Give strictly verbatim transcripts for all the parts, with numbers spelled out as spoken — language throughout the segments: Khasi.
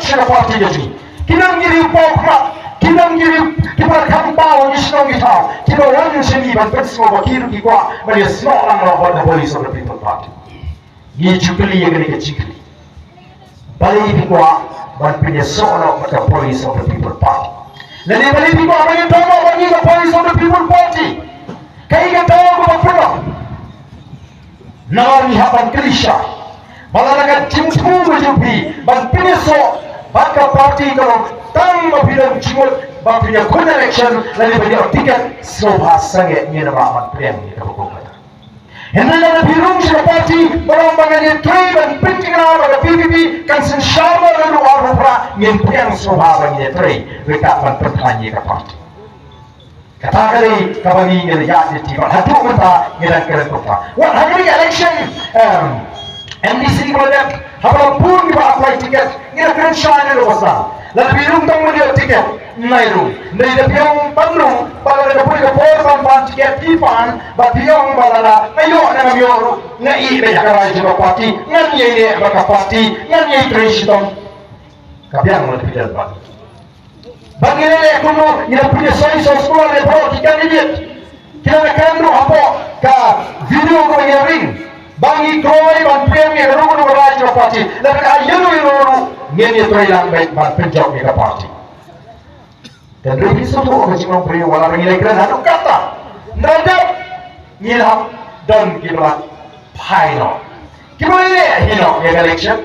sha ka party ka jong ngi. Ki don ki riew paw khmat, ki don ki riew ki para khamtam ki shnong ki thaw, kiba wan sha ngi ban pynsngew ba ki ruh ki kwah ban ïasnoh lang noh bad ka Voice of the People Party. Ngi ju kylli ïa kane ka jingkylli. Balei phi kwah ban pynïasoh noh bad ka Voice of the People Party? Lane balei phi kwah ban ïadon noh bad ngi ka Voice of the People Party? Kaei ka daw kaba pynlong? Namar ngi hap ban kylli shai ba lada ka jingthmu ka jong phi ban pynïasoh bad ka party ka long tang ba phi don jingmut ba phin ïakhun election lane ban ïoh tiket, sngewbha sangeh, ngin ym lah ban pdiang ïa kaba kum kata. Hynrei lada phi rung sha ka party ba long ba ngan ïatrei ban pynthikna ba ka V P P kan synshar noh naduh arphew phra, ngin pdiang, sngewbha ba ngin ïatrei ryngkat ban pynthikna ïa ka party. Kata ka dei kaba ngi ngi la ïaid lynti bad haduh mynta ngi dang kren kumta. Wat ha kane ka election, em, M D C kaba la dep, haba la bun kiba apply ticket, ngi la kren shai na ka basa. Lada phi rung tang ban ïoh ticket, nai rung. Nai da phi ong ban rung, ba lada ka poi ka por ban pan ticket phi pan, ba phi ong ba lada nga ïoh ne ngam ïoh ruh, nga ïeh beit ha ka rai jong ka party, ngan ïai leh bad ka party, ngan ïai trei shitom. Ka biang lada phi don ban. Ba ngi la leh kumno, ngi la pynïasoi soi sngewbha ïa baroh ki candidate. Ki la kren ruh hapoh ka video kaba ngi la ring ba ngi kloi ban pdiang ïa ka rukom ka rai jong ka party. Lada ka ïa ruh ïa ruh ruh ngin ïa trei lang beit ban pynjop ïa ka party. Hynrei phi sngewthuh ka jinglong briew, wat la ngi la kren haduh katta, hynrei dep ngi la hap don kiba la phai noh, kiba la leh hi noh ïa ka election.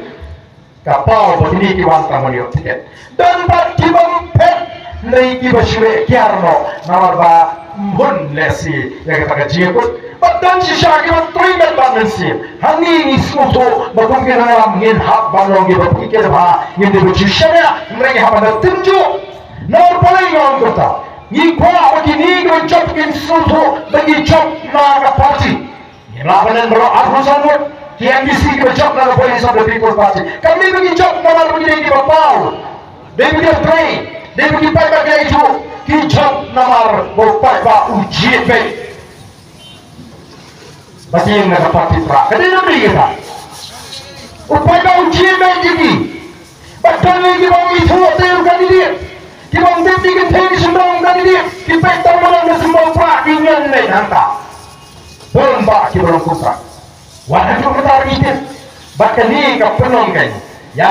Ka paw ba kine ki wan tang ban ïoh tiket. Don pat ki bym phet, hynrei kiba shu leh kiar noh namar ba ym hun lehse ïa kata ka jingïakut. Bad don shisha kiba trei met bad mynsiem. Hangne ngi sngewthuh ba kum ki nongïalam ngin hap ban long kiba pynkier bha, ngin dei ban shu shaniah, hynrei ngi hap ban da tynjuh. Namar balei nga ong kumta? Ngi kwah ba kine kiba jop kin sngewthuh ba ki jop na ka party. Ngim lah ban len baroh arphew san ngut ki M D C kiba jop na ka Voice of the People Party. Kam dei ba ki jop namar ba ki dei kiba paw, dei ba ki dei trei, dei ba ki paidbah ki la ithuh. Ki jop namar ba u paidbah u jied beit ba ki ïeng na ka party Prah. Ka dei namar kata u paidbah u jied beit ïa ki. Bad don ngi kiba ym ithuh te u candidate, kiba ym tip ïa ki kynthei ki shynrang u candidate, ki peit tang ba don ka symbol Prah ki ïeng beit hangta. Bun bah kiba long kumta. Wat haduh mynta ngi tip. Bad kane ka pynlong kein ïa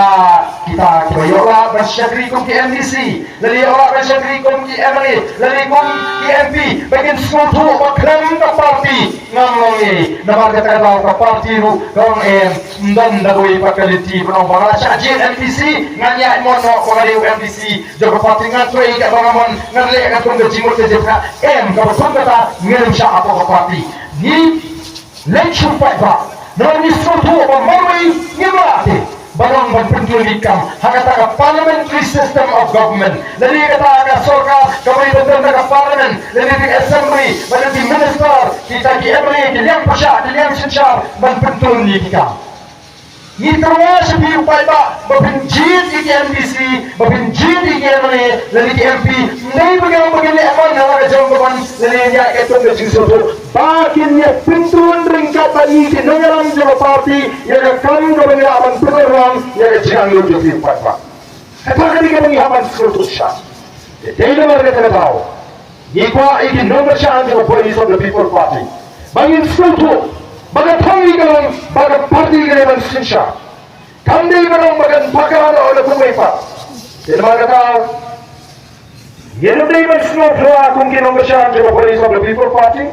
kita kiba ïoh lah ban shakri kum ki M D C, lane ïoh lah ban shakri kum ki M L A, lane kum ki M P, ba kin sngewthuh ba khlem ka party ngam long ei. Namar kata ka daw ka party ruh ka ong em, ym don da kawei pat ka lynti ban ong ba nga la shah jied M D C, ngan ïaid mon noh ba nga dei u M D C jong ka party, ngan trei katba nga mon, ngan leh katkum ka jingmut ka jingpyrkhat. Em, kaba kum kata ngin ym shah hapoh ka party. Ngi leit shu paidbah, namar ngi sngewthuh ba marwei ngim lah te ban ong ban pyntrun ïa ki kam ha kata ka parliamentary system of government. Lane kata ka sorkar kaba ïadon da ka parliament, lane ka assembly, lane ki minister, kita ki M L A, ki liang pyrshah, ki liang synshar ban pyntrun ïa ki kam. Ngi tyrwa sha phi u paidbah ba phin jied ïa ki M D C, ba phin jied ïa ki M L A, lane ki M P, ym dei ba ngin ong ba ngin leh ban ha la ka jong ka ban, lane ïa ka jong ka jingsngewthuh. Ba kin ïa pyntrun ryngkat bad ngi ki nongïalam jong ka party ïa ka kam kaba ngi lah ban pynlong ïa ka jingangnud jong phi u paidbah. Kata ka dei kaba ngi hap ban sngewthuh shai. Te dei namar kata ka daw ngi kwah ïa ki nongkyrshan jong ka Voice of the People Party ba ngin sngewthuh ba ka thong ngi ka long ba ka party ka dei ban synshar. Kam dei ba long ba kan bakla noh na kumwei pat. Te namar kata ngin ym dei ban sngewthuh kum ki nongkyrshan jong ka Voice of the People Party.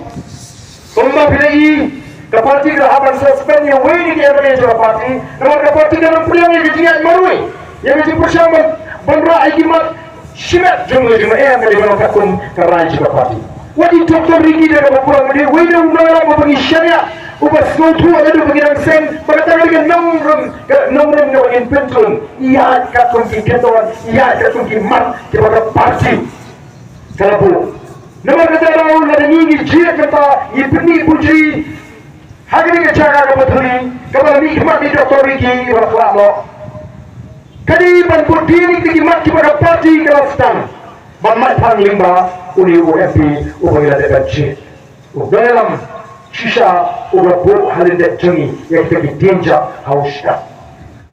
Kumba phi la i, ka party ka hap ban suspend ïa uwei na ki M L A jong ka party namar ka party ka nang pdiang ïa ka jingïaid marwei, ïa ka jingpyrshang ban, ban rah ïa ki mat shimet jong ngi jong ngi, em, ka dei ban long katkum ka rai jong ka party. Wat i Doctor Ricky da kaba pura, ma dei uwei na u nongïalam uba ngi shaniah, uba sngewthuh naduh ba ngi dang seng ba kata ka dei ka nongrim, ka nongrim kaba ngin pyntrun. Ïaid katkum ki kyndon, ïaid katkum ki mat kiba ka party ka la buh. Namar kata daw lada ngi ngi jied mynta, ngi pyni pynjri ha kane ka jaka kaba thylli, kaba la mihkhmat ïa i Doctor Ricky, kaba la khlad noh, ka dei ban bud dien ïa ki mat kiba ka party ka la sdang ban mad phang lyngba une u M P uba ngi la dep ban jied. U nongïalam shisha uba buh ha lyndet jong ngi ïa kita ki dienjat ha u sdang.